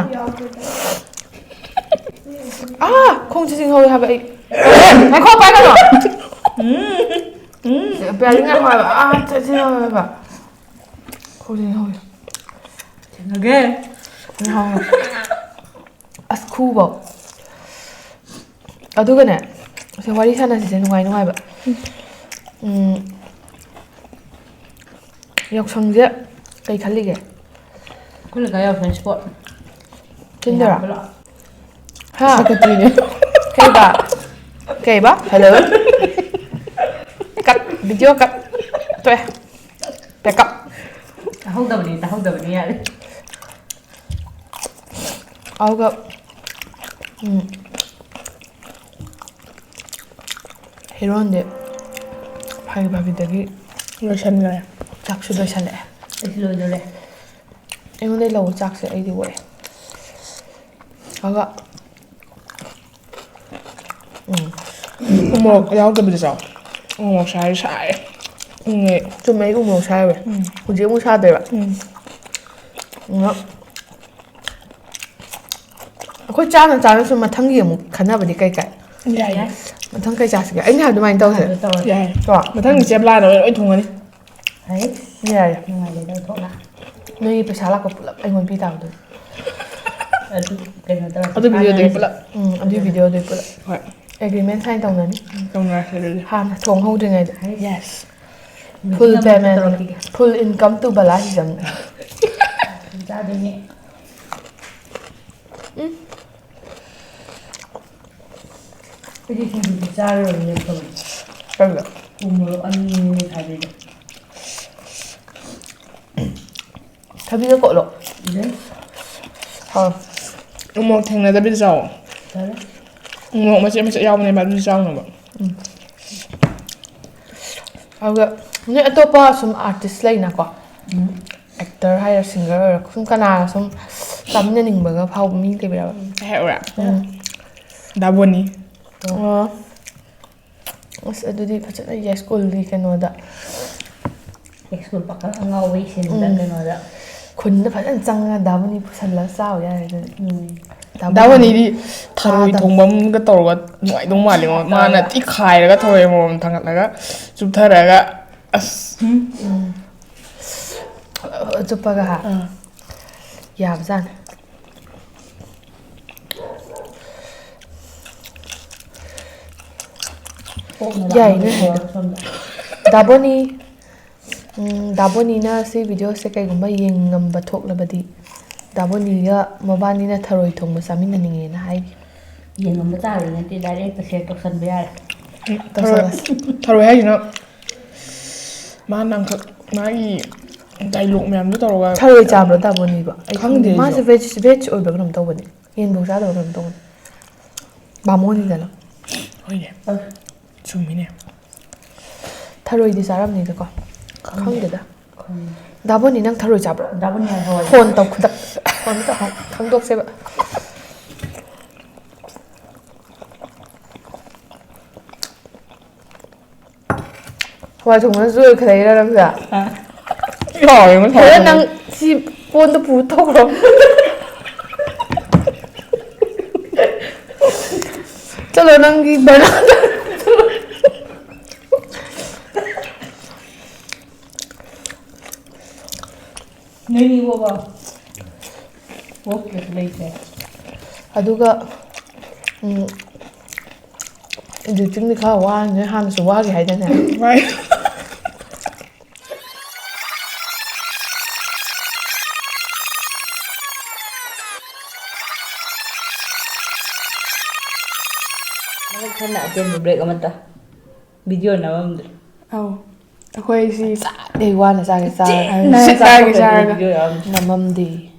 ꯑꯥ! ꯈꯣꯡꯁꯦ ꯆꯤꯡꯍꯧꯋꯦ ꯍꯥꯏꯕ ꯑꯩ. ꯉꯥꯏꯈꯣ, ꯄꯥꯏꯒꯅꯣ! ꯄꯤꯌꯥꯂꯤ ꯉꯥꯏꯈꯣ ꯍꯥꯏꯕ. ꯑꯥ, ꯆꯤꯡꯍꯧꯋꯦ ꯍꯥꯏꯕ. ꯈꯣꯡꯁꯦ ꯆꯤꯡꯍꯧꯋꯦ. ꯊꯦꯡꯉꯒꯦ꯫ ꯆꯤꯡꯍꯧꯋꯦ. ꯑꯁ, ꯈꯨꯕꯧ꯫ ꯑꯗꯨꯒꯅꯦ, ꯁꯤ ꯋꯥꯔꯤ ꯁꯥꯟꯅꯁꯤꯁꯦ ꯅꯨꯡꯉꯥꯏ ꯅꯨꯡꯉꯥꯏꯕ꯫ ꯎꯝ, ꯌꯥꯎꯁꯪꯁꯦ ꯀꯩ ꯈꯜꯂꯤꯒꯦ? ꯑꯩꯈꯣꯏ ꯂꯩꯀꯥꯏ ꯌꯥꯎꯁꯪ sport꯫ ꯆꯤꯟꯗꯣꯏꯔꯣ? ꯌꯥꯕ꯭ꯔꯣ? ꯍꯥ? ꯀꯩꯕ? ꯀꯩꯕ? Hello? Cut. Video cut. ꯇꯣꯛꯑꯦ. Pack up. ꯇꯥꯍꯧꯗꯕꯅꯤ, ꯇꯥꯍꯧꯗꯕꯅꯤ, ꯌꯥꯔꯦ꯫ ꯑꯗꯨꯒ, ꯎꯝ, ꯍꯦꯔꯣꯟꯗꯤ ꯐꯥꯒꯤ ꯐꯥꯒꯤꯗꯒꯤ ꯂꯣꯏꯁꯟꯈ꯭ꯔꯦ꯫ ꯆꯥꯛꯁꯨ ꯂꯣꯏꯁꯜꯂꯛꯑꯦ꯫ ꯑꯩꯁꯨ ꯂꯣꯏꯗꯣꯔꯦ꯫ ꯑꯩꯉꯣꯟꯗꯩ ꯂꯧꯕ ꯆꯥꯛꯁꯦ ꯑꯩꯗꯤ ꯑꯣꯛꯑꯦ꯫ ꯑꯗꯨꯒ, ꯎꯝ, ꯎꯃꯣꯔꯣꯛ ꯌꯥꯎꯗꯕꯤꯗ ꯆꯥꯎ꯫ ꯎꯃꯣꯔꯣꯛ ꯁꯥꯔꯗꯤ ꯁꯥꯏꯌꯦ꯫ ꯎꯝ꯫ ꯆꯨꯝꯃꯦ, ꯑꯩ ꯎꯃꯣꯔꯣꯛ ꯁꯥꯏ ꯍꯥꯏꯕ꯫ ꯎꯝ꯫ ꯍꯧꯖꯤꯛ ꯑꯃꯨꯛ ꯁꯥꯗꯣꯏꯕ꯫ ꯎꯝ꯫ ꯑꯗꯣ ꯑꯩꯈꯣꯏ ꯆꯥꯅ ꯆꯥꯅꯁꯨ ꯃꯊꯪꯒꯤ ꯑꯃꯨꯛ ꯈꯟꯅꯕꯗꯤ ꯀꯩ ꯀꯥꯏ? ꯌꯥꯏꯌꯦ꯫ ꯃꯊꯪ ꯀꯩ ꯆꯥꯁꯤꯒꯦ? ꯑꯩꯅ ꯍꯥꯏꯕ ꯑꯗꯨꯃꯥꯏꯅ ꯇꯧꯁꯦ꯫ ꯑꯗꯨ ꯇꯧꯔꯁꯤ꯫ ꯌꯥꯏ꯫ ꯀꯣ? ꯃꯊꯪꯗꯤ ꯆꯦꯕ꯭ꯂꯥꯅ ꯂꯣꯏ ꯊꯣꯡꯉꯅꯤ꯫ ꯍꯩ, ꯌꯥꯏꯌꯦ꯫ ꯅꯨꯡꯉꯥꯏꯔꯦꯗ ꯊꯣꯛꯅ꯫ ꯅꯣꯏꯒꯤ ꯄꯩꯁꯥ ꯂꯥꯛꯄ ꯄꯨꯂꯞ ꯑꯩꯉꯣꯟꯗ ꯄꯤ ꯇꯥꯕꯗꯣ꯫ ꯑꯗꯨ ꯀꯩꯅꯣ ꯇꯧꯔꯁꯤ, ꯑꯗꯨ videoꯗꯨꯒꯤ ꯀꯥꯟꯅꯔꯁꯤ꯫ ꯄꯨꯂꯞ꯫ ꯎꯝ, ꯑꯗꯨꯒꯤ videoꯗꯨꯒꯤ ꯄꯨꯂꯞ꯫ ꯍꯣꯏ꯫ ꯑꯦꯒ꯭ꯔꯤꯃꯦꯟ ꯁꯥꯏꯟ ꯇꯧꯅꯅꯤ꯫ ꯇꯧꯅꯔꯁꯦ ꯑꯗꯨꯗꯤ꯫ ꯍꯥꯟꯅ ꯊꯣꯡ ꯍꯧꯗ꯭ꯔꯤꯉꯩꯗ꯫ Yes. Full ꯃꯤꯇꯤꯡ ꯑꯃ payment. ꯇꯧꯔꯛꯈꯤꯒꯦ꯫ Full income to ꯕꯂꯥ ꯁꯤꯖꯝ꯫ ꯆꯥꯗꯣꯏꯅꯦ꯫ ꯑꯩꯗꯤ ꯁꯤꯡꯖꯨꯗꯤ ꯆꯥꯔꯔꯣꯏꯅꯦ ꯇꯧꯔꯤ꯫ ꯀꯩꯒꯤ? ꯎ ꯃꯣꯔꯣꯛ ꯑꯅꯤꯅꯦ ꯊꯥꯕꯤꯗꯣ꯫ ꯊꯕꯤꯗ ꯀꯣꯠꯂꯣ꯫ ꯑꯗꯩ ꯍꯥꯎ꯫ ꯎꯃꯣꯔꯣꯛ ꯊꯦꯡꯅꯗꯕꯤꯗ ꯆꯥꯎ꯫ ꯐꯔꯦ꯫ ꯎꯃꯣꯔꯣꯛ ꯃꯆꯦꯠ ꯃꯆꯦꯠ ꯌꯥꯎꯕꯅꯦꯕ ꯑꯗꯨꯗꯤ ꯆꯥꯎꯅꯕ꯫ ꯑꯗꯨꯒ ꯅꯣꯏ ꯑꯇꯣꯞꯄ ꯁꯨꯝ ꯑꯥꯔꯇꯤꯁ ꯂꯩꯅꯀꯣ, ꯎꯝ꯫ ꯑꯦꯛꯇꯔ ꯍꯥꯏꯔ ꯁꯤꯡꯒꯔ ꯑꯣꯏꯔꯣ, ꯁꯨꯝ ꯀꯅꯥꯒ ꯁꯨꯝ ꯆꯥꯃꯤꯟꯅꯅꯤꯡꯕꯒ ꯐꯥꯎꯕ ꯃꯤ ꯂꯩꯕꯤꯔꯕ? ꯑꯩ ꯍꯥꯏꯔꯛꯎꯔꯥ? ꯎꯝ꯫ ꯗꯥꯕꯣꯅꯤ꯫ ꯑꯣ꯫ ꯑꯁ ꯑꯗꯨꯗꯤ ꯐꯖꯅ ꯌꯥꯏ ꯁ꯭ꯀꯨꯜꯒꯤ ꯀꯩꯅꯣꯗ꯫ ꯁ꯭ꯀꯨꯜ ꯄꯥꯈꯪ ꯑꯉꯥꯎꯕ ꯏꯁꯤꯟꯗ ꯎꯝ꯫ ꯀꯩꯅꯣꯗ꯫ ꯈꯨꯟꯗ ꯐꯖꯅ ꯆꯪꯉꯒ ꯗꯥꯕꯣꯅꯤ ꯄꯨꯁꯜꯂꯒ ꯆꯥꯕ ꯌꯥꯔꯦ ꯑꯗꯨꯗꯤ꯫ ꯎꯝ꯫ ꯗꯥꯕꯣꯅꯤꯗꯤ ꯊꯔꯣꯏ ꯆꯥꯗꯕ꯫ ꯊꯣꯡꯕ ꯑꯃꯒ ꯇꯧꯔꯒ ꯅꯨꯡꯉꯥꯏꯗꯧ ꯃꯥꯜꯂꯤꯉꯣ꯫ ꯃꯥꯅ ꯊꯤ ꯈꯥꯏꯔꯒ ꯊꯔꯣꯏ ꯑꯃꯃꯝ ꯊꯥꯡꯒꯠꯂꯒ ꯆꯨꯞꯊꯔꯒ ꯑꯁ꯫ ꯎꯝ꯫ ꯆꯨꯞꯄꯒ ꯍꯥ? ꯑꯥ꯫ ꯌꯥꯕꯖꯥꯠꯅꯤ꯫ ꯀꯣꯛꯅ ꯌꯥꯏ, ꯂꯥꯛꯅꯕ ꯅꯣꯏ ꯍꯥꯏꯗꯣ꯫ ꯇꯧꯔꯒ ꯁꯣꯝꯗ꯫ ꯗꯥꯕꯣꯅꯤ, ꯎꯝ, ꯗꯥꯕꯣꯅꯤꯅ ꯁꯤ ꯚꯤꯗꯤꯑꯣꯁꯦ ꯀꯩꯒꯨꯝꯕ ꯌꯦꯡꯉꯝꯕ ꯊꯣꯛꯂꯕꯗꯤ ꯗꯥꯕꯣꯅꯤꯒ ꯃꯕꯥꯅꯤꯅ ꯊꯔꯣꯏ ꯊꯣꯡꯕ ꯆꯥꯃꯤꯟꯅꯅꯤꯡꯉꯦꯅ ꯍꯥꯏꯔꯤ꯫ ꯌꯦꯡꯉꯝꯕ ꯇꯥꯕꯗꯤ ꯅꯠꯇꯦ, ꯗꯥꯏꯔꯦꯛ ꯇꯁꯦꯡ ꯇꯧꯁꯟꯕ ꯌꯥꯔꯦ꯫ ꯊꯔꯣꯏ ꯊꯔꯣꯏ ꯍꯥꯏꯁꯤꯅ ꯃꯥꯅ ꯑꯃꯈꯛ ꯃꯥꯒꯤ ꯗꯥꯏꯂꯣꯛ ꯃꯌꯥꯝꯗꯣ ꯇꯧꯔꯒ ꯊꯔꯣꯏ ꯆꯥꯕ꯭ꯔꯣ ꯗꯥꯕꯣꯅꯤꯕꯣ? ꯑꯩ ꯈꯪꯗꯦ ꯃꯥꯁꯦ ꯑꯩꯁꯨ꯫ ꯚꯦꯖ ꯚꯦꯖ ꯑꯣꯏꯕ ꯀꯩꯅꯣꯝ ꯇꯧꯕꯅꯦ꯫ ꯌꯦꯟꯐꯧ ꯆꯥꯗꯕ ꯀꯩꯅꯣꯝ ꯇꯧꯕꯅꯦ꯫ ꯕꯥꯃꯣꯟꯅꯤꯗꯅ꯫ ꯍꯣꯏꯅꯦ꯫ ꯆꯨꯝꯃꯤꯅꯦ꯫ ꯊꯔꯣꯏꯗꯤ ꯆꯥꯔꯝꯅꯤꯗꯀꯣ? ꯈꯪꯗꯦꯗ꯫ ꯗꯥꯕꯣꯅꯤ ꯅꯪ ꯊꯔꯣꯏ ꯆꯥꯕ꯭ꯔꯣ? ꯗꯥꯕꯣꯅꯤ ꯍꯥꯏ ꯍꯋꯥꯏ꯫ ꯐꯣꯟ ꯇꯧ ꯈꯨꯗꯛ꯫ ꯐꯣꯟ ꯇꯧ ꯈꯪꯗꯣꯛꯁꯦꯕ꯫ ꯍꯋꯥꯏ ꯊꯣꯡꯕꯅ ꯖꯣꯏ ꯈꯠꯂꯛꯏꯔ ꯅꯪꯁꯦ? ꯌꯥꯎꯔꯦ ꯉꯁꯥꯏ꯫ ꯐꯖꯅ ꯅꯪ ꯁꯤ ꯀꯣꯟꯗꯣ ꯄꯨ ꯊꯣꯛꯈ꯭ꯔꯣ꯫ ꯆꯠꯂꯣ ꯅꯪꯒꯤ ꯕꯔꯥꯗ꯫ ꯅꯣꯏꯅꯤꯕꯣꯕ꯫ ꯑꯣꯛꯇ꯭ꯔꯁꯨ ꯂꯩꯇ꯭ꯔꯦ꯫ ꯑꯗꯨꯒ ꯎꯝ, ꯑꯦꯗꯤꯇꯤꯡꯗꯤ ꯈꯔ ꯋꯥꯔꯅꯤ, ꯍꯥꯟꯅꯁꯨ ꯋꯥꯈꯤ ꯍꯥꯏꯗꯥꯏꯅꯦ? ꯃꯔꯛ ꯊꯟꯅ ꯑꯇꯦꯟꯕ ꯕ꯭ꯔꯦꯛ ꯑꯃꯇ ꯚꯤꯗꯤꯑꯣ ꯅꯝꯃꯝꯗ꯭ꯔꯦ꯫ ꯑꯧ, ꯑꯩꯈꯣꯏ ꯁꯤ ꯆꯥꯗꯩ ꯋꯥꯅ ꯆꯥꯒꯦ ꯆꯥꯔꯒ꯫ ꯆꯤꯛꯅ ꯁꯤꯠ ꯆꯥꯒꯦ ꯆꯥꯊꯣꯛꯈ꯭ꯔꯦ ꯆꯥꯔꯒ꯫ ꯚꯤꯗꯤꯑꯣ ꯌꯥꯎꯔꯝꯗ꯭ꯔꯦ꯫ ꯅꯝꯃꯝꯗꯦ꯫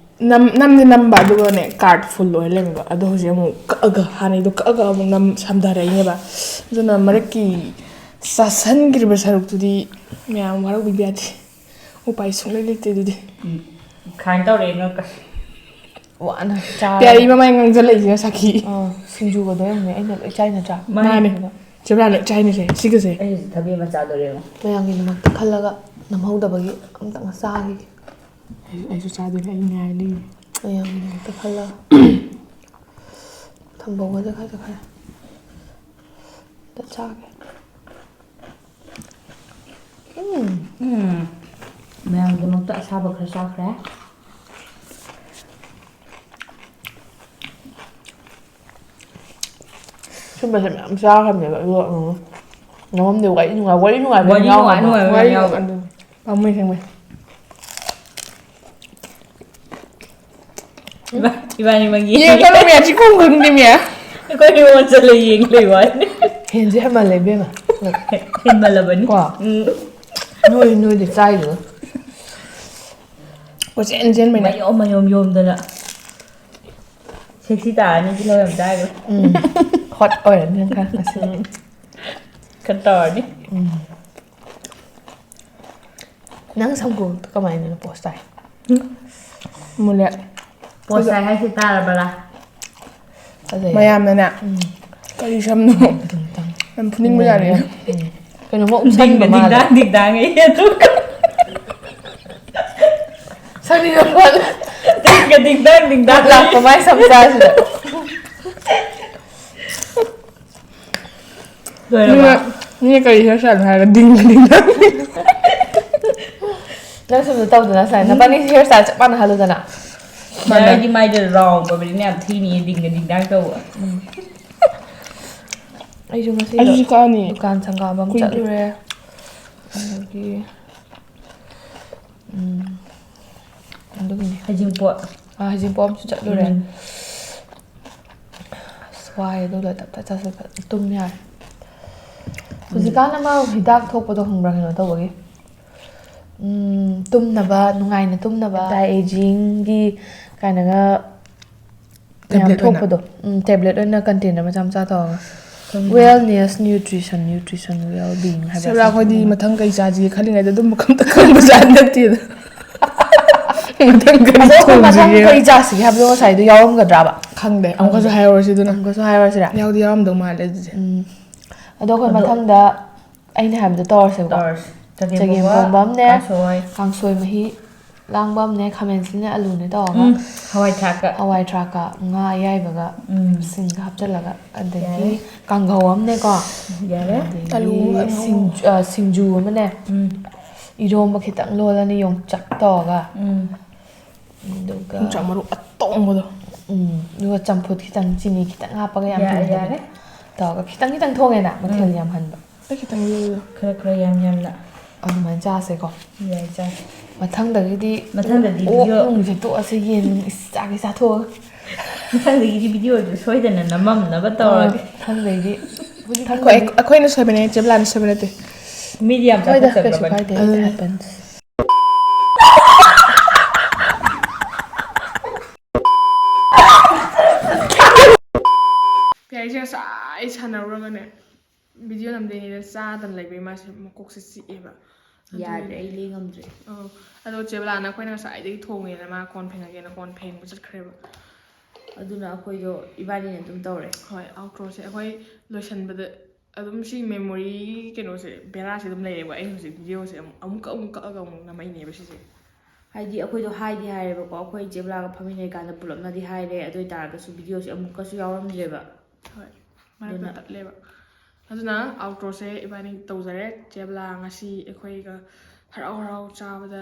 ꯅꯝ-, ꯅꯝꯗꯤ ꯅꯝꯕ, ꯑꯗꯨꯒꯅꯦ, ꯀꯥꯔꯠ ꯐꯨꯜ ꯑꯣꯏ ꯂꯩꯔꯝꯃꯦꯕ꯫ ꯑꯗꯣ ꯍꯧꯖꯤꯛ ꯑꯃꯨꯛ ꯀꯛꯑꯒ, ꯍꯥꯟꯅꯩꯗꯣ ꯀꯛꯑꯒ ꯑꯃꯨꯛ ꯅꯝ-, ꯁꯝꯊꯔꯛꯏꯅꯦꯕ꯫ ꯑꯗꯨꯅ ꯃꯔꯛꯀꯤ ꯆꯥꯁꯟꯈ꯭ꯔꯤꯕ ꯁꯔꯨꯛꯇꯨꯗꯤ ꯃꯌꯥꯝ ꯋꯥꯔꯧꯕꯤꯕ ꯌꯥꯗꯦ꯫ ꯎꯄꯥꯏ ꯁꯨꯡꯂꯩ ꯂꯩꯇꯦ ꯑꯗꯨꯗꯤ꯫ ꯎꯝ꯫ ꯈꯥꯏꯅ ꯇꯧꯔꯛꯑꯦ ꯅꯣꯏ ꯀ-, ꯋꯥꯅ ꯆꯥꯔꯒ꯫ ꯄꯤꯌꯥꯔꯤ ꯃꯃꯥꯏ ꯉꯥꯡꯖꯜꯂꯛꯏꯁꯤꯅ ꯁꯥꯈꯤ꯫ ꯑꯥ, ꯁꯤꯡꯖꯨꯒꯗꯣ ꯌꯦꯡꯉꯨꯅꯦ, ꯑꯩꯅ ꯂꯣꯏ ꯆꯥꯏ ꯅꯠꯇ꯭ꯔꯥ? ꯃꯥꯅꯦ꯫ ꯑꯗꯨꯒ ꯆꯦ ꯕꯂꯥ ꯂꯣꯏ ꯆꯥꯏꯅꯦꯁꯦ, ꯁꯤꯒꯁꯦ꯫ ꯑꯩ ꯍꯧꯖꯤꯛ ꯊꯕꯤ ꯑꯃ ꯆꯥꯗꯣꯔꯦ ꯌꯦꯡꯉꯣ꯫ ꯃꯌꯥꯝꯒꯤꯗꯃꯛꯇ ꯈꯜꯂꯒ ꯅꯝꯍꯧꯗꯕꯒꯤ ꯑꯝꯇꯪ ꯆꯥꯈꯤꯒꯦ꯫ ꯑꯩ-, ꯑꯩꯁꯨ ꯆꯥꯗꯣꯏꯅꯦ, ꯑꯩ ꯉꯥꯏ ꯂꯩꯔꯦ꯫ ꯃꯌꯥꯝꯒꯤꯗꯃꯛꯇ ꯈꯜꯂꯒ꯫ ꯊꯝꯕꯧꯒꯁꯦ ꯈꯔ ꯈꯔ ꯑꯝꯇ ꯆꯥꯒꯦ꯫ ꯎꯝ꯫ ꯎꯝ꯫ ꯃꯌꯥꯝꯒꯤꯗꯃꯛꯇ ꯑꯁꯥꯕ ꯈꯔ ꯆꯥꯈ꯭ꯔꯦ꯫ ꯁꯨꯝꯕꯁꯦ ꯃꯌꯥꯝ ꯆꯥꯈ꯭ꯔꯕꯅꯦꯕ, ꯑꯗꯨꯒ, ꯎꯝ, ꯅꯉꯣꯟꯗ ꯋꯥꯔꯤ ꯅꯨꯡꯉꯥꯏ-, ꯋꯥꯔꯤ ꯅꯨꯡꯉꯥꯏꯕ ꯋꯥꯔꯤ ꯌꯥꯝ ꯅꯨꯡꯉꯥꯏ-, ꯌꯥꯎꯈ꯭ꯔꯕ? ꯅꯨꯡꯉꯥꯏꯕ ꯌꯥꯝ ꯋꯥꯔꯤ ꯌꯥꯎꯈ꯭ꯔꯕ? ꯑꯗꯨ ꯄꯥꯝꯃꯨꯏ ꯑꯁꯦꯡꯕꯩ꯫ ꯏꯕꯥ-, ꯏꯕꯥꯅꯤꯃꯛ ꯌꯦꯡꯉꯦ꯫ ꯌꯦꯡꯒꯅꯨꯃꯤ, ꯑꯁꯤ ꯈꯣꯡ ꯈꯪꯗꯦꯃꯤ꯫ ꯑꯩꯈꯣꯏ ꯃꯤꯉꯣꯟ ꯆꯠꯂ ꯌꯦꯡ ꯂꯩ ꯋꯥꯅꯤ꯫ ꯍꯦꯟꯁꯨ ꯍꯦꯟꯃꯜꯂꯦ, ꯏꯕꯦꯝꯃ꯫ ꯍꯦꯟꯃꯜꯂꯕꯅꯤ꯫ ꯀꯣ? ꯎꯝ꯫ ꯅꯣꯏ, ꯅꯣꯏꯗꯤ ꯆꯥꯏꯗꯨꯒ꯫ ꯀꯣꯏꯆꯦꯟ ꯆꯦꯟꯕꯩꯅꯦ꯫ ꯃꯌꯣꯝ ꯃꯌꯣꯝ ꯌꯣꯝꯗꯅ꯫ ꯁꯦꯛꯁꯤ ꯇꯥꯔꯅꯤ, ꯁꯤ ꯂꯧ ꯌꯥꯝ ꯆꯥꯈ꯭ꯔꯦ꯫ ꯎꯝ꯫ ꯍꯣꯠ ꯑꯣꯏꯔꯅꯤ ꯈꯔ ꯉꯁꯤ꯫ ꯎꯝ꯫ ꯈꯔ ꯇꯧꯔꯅꯤ꯫ ꯎꯝ꯫ ꯅꯪ ꯁꯝꯄꯨ ꯀꯃꯥꯏꯅꯅꯣ ꯄꯣꯁ ꯇꯥꯏ? ꯃꯨꯂꯦ꯫ ꯄꯣꯁ ꯇꯥꯏ ꯍꯥꯏꯁꯦ ꯇꯥꯔꯕꯔꯥ? ꯐꯖꯩ꯫ ꯃꯌꯥꯝꯅꯅꯦ, ꯎꯝ꯫ ꯀꯔꯤ ꯁꯝꯅꯣ? ꯌꯥꯝ ꯐꯨꯅꯤꯡꯕ ꯌꯥꯔꯦ꯫ ꯎꯝ꯫ ꯀꯩꯅꯣꯝꯃ ꯎꯞꯁꯟꯕ ꯗꯤꯡꯒ ꯃꯥꯜꯂꯦ꯫ ꯗꯤꯡꯗꯥꯡ ꯗꯤꯡꯗꯥꯡ ꯑꯦ ꯑꯗꯨꯒ ꯁꯛꯅꯤꯡꯕ ꯄꯣꯠ꯫ ꯗꯤꯡꯒ ꯗꯤꯡꯗꯥꯡ ꯗꯤꯡꯗꯥꯡ ꯄꯣꯠ ꯂꯥꯛꯄ ꯃꯥꯏ ꯁꯝ ꯆꯥꯁꯤꯗ꯫ ꯂꯣꯏꯔꯕ? ꯃꯤꯅ, ꯃꯤꯅ ꯀꯔꯤ hair style ꯍꯥꯏꯔꯒ ꯗꯤꯡ ꯗꯤꯡ ꯗꯤꯡ꯫ ꯅꯪ ꯁꯨꯝ ꯇꯧꯗꯅ ꯁꯨꯃꯥꯏꯅ꯫ ꯎꯝ꯫ ꯅꯕꯥꯅꯤ hair style ꯆꯞ ꯃꯥꯟꯅꯍꯜꯂꯨꯗꯅ꯫ ꯃꯥꯟꯅ꯫ ꯑꯩꯗꯤ ꯃꯥꯏꯗ round ꯑꯣꯏꯕꯅꯤꯅ ꯌꯥꯝ ꯊꯤꯅꯤ, ꯗꯤꯡꯒ ꯗꯤꯡꯗꯥꯡ ꯇꯧꯕ꯫ ꯎꯝ꯫ ꯑꯩꯁꯨ ꯉꯁꯤꯗꯣ ꯑꯩꯁꯨ ꯁꯤ ꯀꯛꯑꯅꯤ꯫ ꯗꯨꯀꯥꯟ ꯁꯪꯒꯥꯕ ꯑꯃ ꯀꯨꯏꯗ꯭ꯔꯤ꯫ ꯆꯠꯂꯨꯔꯦ꯫ ꯑꯗꯒꯤ ꯎꯝ, ꯑꯗꯨꯒꯤꯅꯦ꯫ ꯍꯩꯖꯤꯡꯄꯣꯠ꯫ ꯑꯥ, ꯍꯩꯖꯤꯡꯄꯣꯠ ꯑꯃꯁꯨ ꯆꯠꯂꯨꯔꯦ꯫ ꯎꯝ꯫ ꯑꯁ, ꯋꯥꯏ ꯑꯗꯨ ꯂꯣꯏ ꯇꯞ ꯇꯞ ꯆꯥꯁꯤꯜꯂꯒ ꯇꯨꯝ ꯌꯥꯔꯦ꯫ ꯍꯧꯖꯤꯛꯀꯥꯟ ꯑꯃ ꯍꯤꯗꯥꯛ ꯊꯣꯛꯄꯗꯣ ꯈꯪꯕ꯭ꯔꯥ? ꯀꯩꯅꯣ ꯇꯧꯕꯒꯤ꯫ ꯎꯝ, ꯇꯨꯝꯅꯕ, ꯅꯨꯡꯉꯥꯏꯅ ꯇꯨꯝꯅꯕ꯫ ꯑꯦꯟꯇꯤ ꯑꯦꯖꯤꯡꯒꯤ ꯀꯥꯏꯅꯒ ꯃꯌꯥꯝ ꯇꯦꯕ꯭ꯂꯦꯠ ꯑꯣꯏꯅ? ꯊꯣꯛꯄꯗꯣ꯫ ꯎꯝ, ꯇꯦꯕ꯭ꯂꯦꯠ ꯑꯣꯏꯅ ꯀꯟꯇꯦꯅꯔ ꯃꯆꯥ ꯃꯆꯥ ꯇꯧꯔꯒ꯫ Wellness, nutrition, nutrition, well being ꯍꯥꯏꯕ꯭ꯔꯥ? ꯁꯦꯕꯂꯥ, ꯑꯩꯈꯣꯏꯗꯤ ꯃꯊꯪ ꯀꯩ ꯆꯥꯁꯤꯒꯦ ꯈꯜꯂꯤꯉꯩꯗ ꯑꯗꯨꯝꯕ ꯑꯝꯇ ꯈꯪꯕꯖꯥꯠ ꯅꯠꯇꯦꯗ꯫ ꯃꯊꯪ ꯀꯔꯤ ꯑꯗꯣ ꯑꯩꯈꯣꯏ ꯃꯊꯪ ꯊꯣꯡꯁꯤꯒꯦ? ꯀꯔꯤ ꯆꯥꯁꯤꯒꯦ ꯍꯥꯏꯕꯗꯣ ꯉꯁꯥꯏꯗꯣ ꯌꯥꯎꯔꯝꯒꯗ꯭ꯔꯕ? ꯈꯪꯗꯦ, ꯑꯃꯨꯛꯀꯁꯨ ꯍꯥꯏꯍꯧꯔꯁꯤ ꯑꯗꯨꯅ꯫ ꯑꯃꯨꯛꯀꯁꯨ ꯍꯥꯏꯔꯨꯔꯁꯤꯔꯥ? ꯌꯥꯎꯗꯤ ꯌꯥꯎꯔꯝꯗꯧ ꯃꯥꯜꯂꯦ ꯑꯗꯨꯗꯤ꯫ ꯎꯝ꯫ ꯑꯗꯣ ꯑꯩꯈꯣꯏ ꯑꯗꯣ ꯃꯊꯪꯗ ꯑꯩꯅ ꯍꯥꯏꯕꯗꯣ ꯇꯧꯔꯁꯦꯕꯀꯣ꯫ ꯇꯧꯔꯁꯤ꯫ ꯆꯒꯦꯝ ꯄꯣꯝꯕ ꯑꯃꯅꯦ, ꯀꯥꯡꯁꯣꯏ꯫ ꯀꯥꯡꯁꯣꯏ ꯃꯍꯤ ꯂꯥꯡꯕ ꯑꯃꯅꯦ, ꯈꯥꯃꯦꯟ ꯑꯁꯤꯟꯕꯅꯦ, ꯑꯂꯨꯅꯦ ꯇꯧꯔꯒ, ꯎꯝ, ꯍꯋꯥꯏ ꯊ꯭ꯔꯥꯛꯀ꯫ ꯍꯋꯥꯏ ꯊ꯭ꯔꯥꯛꯀ, ꯉꯥ ꯑꯌꯥꯏꯕꯒ, ꯎꯝ꯫ ꯁꯤꯡꯒ ꯍꯥꯞꯆꯤꯜꯂꯒ, ꯑꯗꯒꯤ ꯌꯥꯔꯦ꯫ ꯀꯥꯡꯍꯧ ꯑꯃꯅꯦꯀꯣ, ꯌꯥꯔꯦ꯫ ꯑꯗꯒꯤ ꯑꯂꯨ ꯑꯉꯧꯕ꯫ ꯁꯤꯡ-, ꯑ, ꯁꯤꯡꯖꯨ ꯑꯃꯅꯦ, ꯎꯝ꯫ ꯏꯔꯣꯝꯕ ꯈꯤꯇꯪ ꯂꯣꯜꯂꯅꯤ, ꯌꯣꯡꯆꯥꯛ ꯇꯧꯔꯒ, ꯎꯝ꯫ ꯑꯗꯨꯒ ꯌꯣꯡꯆꯥꯛ ꯃꯔꯨ ꯑꯇꯣꯡꯕꯗꯣ꯫ ꯎꯝ, ꯑꯗꯨꯒ ꯆꯝꯐꯨꯠ ꯈꯤꯇꯪ, ꯆꯤꯅꯤ ꯈꯤꯇꯪ ꯍꯥꯞꯄꯒ, ꯌꯥꯝ ꯌꯥꯔꯦ, ꯊꯨꯝꯗꯕꯤꯗ ꯌꯥꯔꯦ꯫ ꯇꯧꯔꯒ, ꯈꯤꯇꯪ ꯈꯤꯇꯪ ꯊꯣꯡꯉꯦꯅ, ꯃꯊꯦꯜ ꯎꯝ꯫ ꯌꯥꯝꯍꯟꯕ꯫ ꯑꯩ ꯈꯤꯇꯪ ꯌꯣꯜꯂꯣ꯫ ꯈꯔ ꯈꯔ ꯌꯥꯝ ꯌꯥꯝꯅ꯫ ꯑꯗꯨꯃꯥꯏꯅ ꯆꯥꯁꯦꯀꯣ꯫ ꯌꯥꯏ, ꯆꯥꯁꯦ꯫ ꯃꯊꯪꯗꯒꯤꯗꯤ ꯃꯊꯪꯗꯗꯤ ꯑꯣꯛ video- ꯅꯨꯡꯁꯦ ꯇꯣꯛꯑꯁꯦ, ꯌꯦꯟ ꯅꯨꯡ ꯏꯁ ꯆꯥꯒꯦ ꯆꯥꯊꯣꯛꯑꯒ꯫ ꯃꯊꯪꯗꯒꯤꯗꯤ videoꯁꯦ ꯁꯣꯏꯗꯅ ꯅꯝꯃꯝꯅꯕ ꯇꯧꯔꯒꯦ꯫ ꯑꯥ, ꯃꯊꯪꯗꯩꯗꯤ꯫ ꯑꯩꯈꯣꯏ, ꯑꯩꯈꯣꯏꯅ ꯁꯣꯏꯕꯅꯦ, ꯆꯦꯕꯂꯥꯅ ꯁꯣꯏꯕ ꯅꯠꯇꯦ꯫ ꯃꯤꯗꯤ ꯌꯥꯝ ꯍꯣꯏꯗ, ꯀꯩꯁꯨ ꯆꯥꯎꯈꯠꯆꯈ꯭ꯔꯕꯅꯤ꯫ ꯀꯥꯏꯗꯦ, it ꯑꯗꯨꯅꯦ꯫ happens꯫ ꯄꯤꯌꯥꯏꯁꯦ ꯉꯁꯥꯏ ꯁꯥꯟꯅꯔꯨꯔꯒꯅꯦ, video ꯅꯝꯗꯣꯏꯅꯦꯅ ꯆꯥꯗꯅ ꯂꯩꯕꯩ ꯃꯥꯁꯦ ꯃꯀꯣꯛꯁꯦ ꯆꯤꯛꯑꯦꯕ꯫ ꯑꯗꯨꯒꯤ ꯌꯥꯗ꯭ꯔꯦ, ꯑꯩ ꯂꯦꯡ ꯉꯝꯗ꯭ꯔꯦ꯫ ꯑꯧ, ꯑꯗꯣ ꯆꯦꯕꯂꯥꯅ ꯑꯩꯈꯣꯏꯅ ꯉꯁꯥꯏꯗꯒꯤ ꯊꯣꯡꯉꯦꯅ ꯃꯥ ꯀꯣꯟ ꯐꯦꯡꯉꯒꯦꯅ ꯀꯣꯟ ꯐꯦꯡꯕ ꯆꯠꯈ꯭ꯔꯦꯕ꯫ ꯑꯗꯨꯅ ꯑꯩꯈꯣꯏꯗꯣ ꯏꯕꯥꯅꯤꯅ ꯑꯗꯨꯝ ꯇꯧꯔꯦ꯫ ꯍꯣꯏ, outroꯁꯦ ꯑꯩꯈꯣꯏ ꯂꯣꯏꯁꯟꯕꯗ ꯑꯗꯨꯝ ꯁꯤ memory ꯀꯩꯅꯣꯁꯦ, ꯕꯦꯔꯥꯁꯦ ꯑꯗꯨꯝ ꯂꯩꯔꯦꯕ꯫ ꯑꯩ ꯍꯧꯖꯤꯛ videoꯁꯦ ꯑꯃꯨꯛ, ꯑꯃꯨꯛ ꯀꯛ, ꯑꯃꯨꯛ ꯀꯛꯑꯒ ꯑꯃꯨꯛ ꯅꯝꯃꯛꯏꯅꯦꯕ ꯁꯤꯁꯦ꯫ ꯍꯥꯏꯗꯤ ꯑꯩꯈꯣꯏꯗꯣ ꯍꯥꯏꯗꯤ ꯍꯥꯏꯔꯦꯕꯀꯣ, ꯑꯩꯈꯣꯏ ꯆꯦꯕꯂꯥꯒ ꯐꯝꯃꯤꯟꯅꯩꯀꯥꯟꯗ ꯄꯨꯂꯞꯅꯗꯤ ꯍꯥꯏꯔꯦ, ꯑꯗꯨ ꯑꯣꯏ ꯇꯥꯔꯒꯁꯨ videoꯁꯦ ꯑꯃꯨꯛꯀꯁꯨ ꯌꯥꯎꯔꯝꯗ꯭ꯔꯦꯕ꯫ ꯍꯣꯏ, ꯃꯔꯛꯇ ꯑꯗꯨꯅ ꯇꯠꯂꯦꯕ꯫ ꯑꯗꯨꯅ outroꯁꯦ ꯏꯕꯥꯅꯤ ꯇꯧꯖꯔꯦ꯫ ꯆꯦꯕꯂꯥ ꯉꯁꯤ ꯑꯩꯈꯣꯏꯒ ꯍꯔꯥꯎ ꯍꯔꯥꯎ ꯆꯥꯕꯗ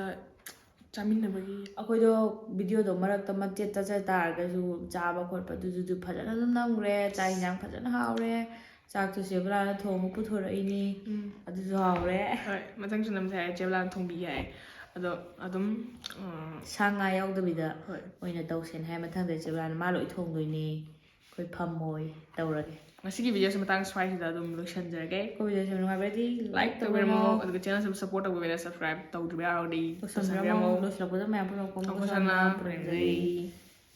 ꯆꯥꯃꯤꯟꯅꯕꯒꯤ꯫ ꯑꯩꯈꯣꯏꯗꯣ videoꯗꯣ ꯃꯔꯛꯇ ꯃꯇꯦꯛ ꯇꯠꯆ ꯇꯥꯔꯒꯁꯨ ꯆꯥꯕ ꯈꯣꯠꯄꯗꯨꯁꯨ ꯐꯖꯅ ꯑꯗꯨꯝ ꯅꯝꯈ꯭ꯔꯦ꯫ ꯆꯥꯛ ꯏꯟꯖꯥꯡ ꯐꯖꯅ ꯍꯥꯎꯔꯦ꯫ ꯆꯥꯛꯇꯨ ꯆꯦ ꯕꯂꯥꯅ ꯊꯣꯡꯉ ꯄꯨꯊꯣꯔꯛꯏꯅꯤ꯫ ꯎꯝ꯫ ꯑꯗꯨꯁꯨ ꯍꯥꯎꯔꯦ꯫ ꯍꯣꯏ, ꯃꯊꯪꯁꯨ ꯅꯝꯁꯦ ꯍꯥꯏ, ꯆꯦ ꯕꯂꯥꯅ ꯊꯣꯡꯕꯤꯒꯦ ꯍꯥꯏ꯫ ꯑꯗꯣ ꯑꯗꯨꯝ, ꯎꯝ, ꯁꯥ ꯉꯥ ꯌꯥꯎꯗꯕꯤꯗ ꯍꯣꯏ꯫ ꯑꯣꯏꯅ ꯇꯧꯁꯦꯅ ꯍꯥꯏ꯫ ꯃꯊꯪꯗ ꯆꯦ ꯕꯂꯥꯅ ꯃꯥ ꯂꯣꯏ ꯊꯣꯡꯗꯣꯏꯅꯤ꯫ ꯑꯩꯈꯣꯏ ꯐꯝꯃꯣꯏ ꯇꯧꯔꯒꯦ꯫ ꯉꯁꯤꯒꯤ videoꯁꯦ ꯃꯇꯥꯡ ꯁ꯭ꯋꯥꯏꯁꯤꯗ ꯑꯗꯨꯝ ꯂꯣꯏꯁꯤꯟꯖꯔꯒꯦ꯫ ꯑꯩꯈꯣꯏ videoꯁꯦ ꯅꯨꯡꯉꯥꯏꯕꯗꯤ like ꯇꯧꯕꯤꯔꯝꯃꯣ, ꯇꯧꯕꯤꯔꯝꯃꯣ꯫ ꯑꯗꯨꯒ channelꯁꯦ support ꯇꯧꯕꯤꯕꯅ subscribe ꯇꯧꯗ꯭ꯔꯤꯕ ꯌꯥꯎꯔꯗꯤ ꯇꯧꯁꯟꯕꯤꯔꯝꯃꯣ꯫ ꯂꯣꯏꯁꯤꯜꯂꯛꯄꯗ ꯃꯌꯥꯝ ꯄꯨꯝꯅꯃꯛ ꯑꯃꯨꯛ ꯄꯨꯝꯅꯃꯛ ꯁꯥꯟꯅ ꯄꯨꯔꯝꯖꯔꯤ꯫